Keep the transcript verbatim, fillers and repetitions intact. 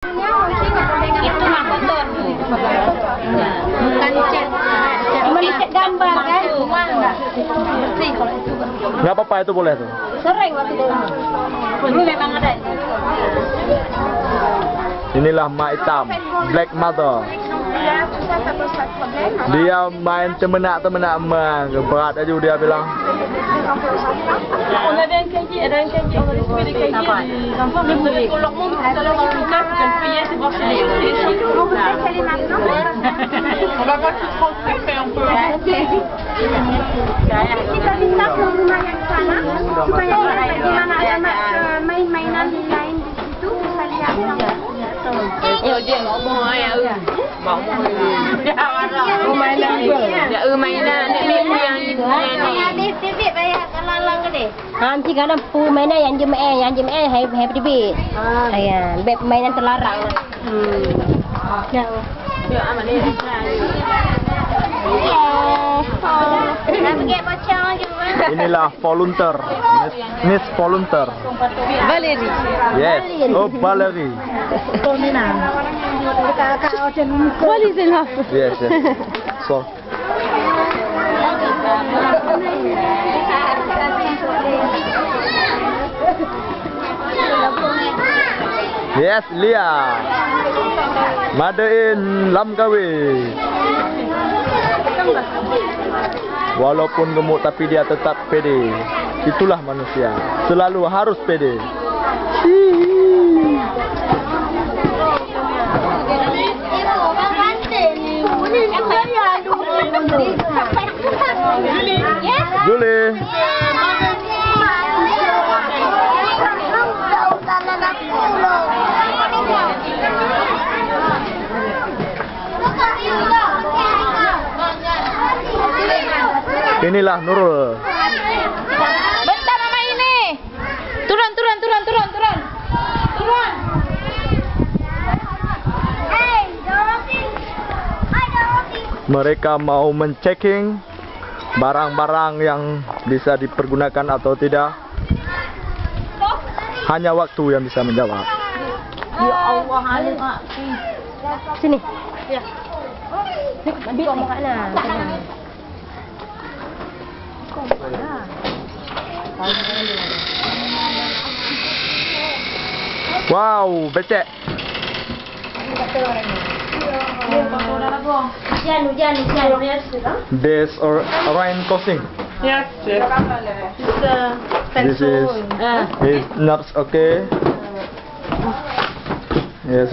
Itu mah kotor. Bukan cat. Cuma cat gambar, kan? Bersih kalau itu. Nggak apa-apa, itu boleh tuh. Sering waktu dulu. Dulu memang ada. Inilah mak itam, black mother. Dia main teumenak-teumenak ma, berat aju dia bilang. On avait un cahier, elle a un cahier, on a distribué des cahiers des enfants, mais vous avez pour leur monde, tout à l'heure dans le lycée, vous pouvez le payer, c'est voir si les, si les choses. On va pas tout transmettre, mais on peut. Kita bisa ke rumah yang sana supaya lihat bagaimana ada ma-, eh, main-mainan lain di situ, bisa lihat langsung. Mainan. Ya, eh, mainan. Ni, ni, yang, yang ni. Habis tibit bayar kalau lang gede. Ha, mesti kadang permainan yang jemaah, yang jemaah hai, hai tibit. Ah. Ya, bek permainan terlarang. Hmm. Yang Inilah volunteer, Miss, Miss Volunteer. Valérie. Yes. Oh, Valérie. What is it? Yes, yes. So. Yes, Lia. Made in Lamkawe. Walaupun gemuk, tapi dia tetap pede. Itulah manusia. Selalu harus pede. Julie. Inilah Nurul. Bentar, Mama ini. Turun, turun, turun, turun, turun. Turun. Mereka mau men-checking barang-barang yang bisa dipergunakan atau tidak. Hanya waktu yang bisa menjawab. Ya Allah, alim, Mak. Sini. Ya. Ambil tempat lah. Wow, becek. Hujan, hujan, hujan. There's a rain crossing. Yes, yes. This is, ah, is not okay. Yes,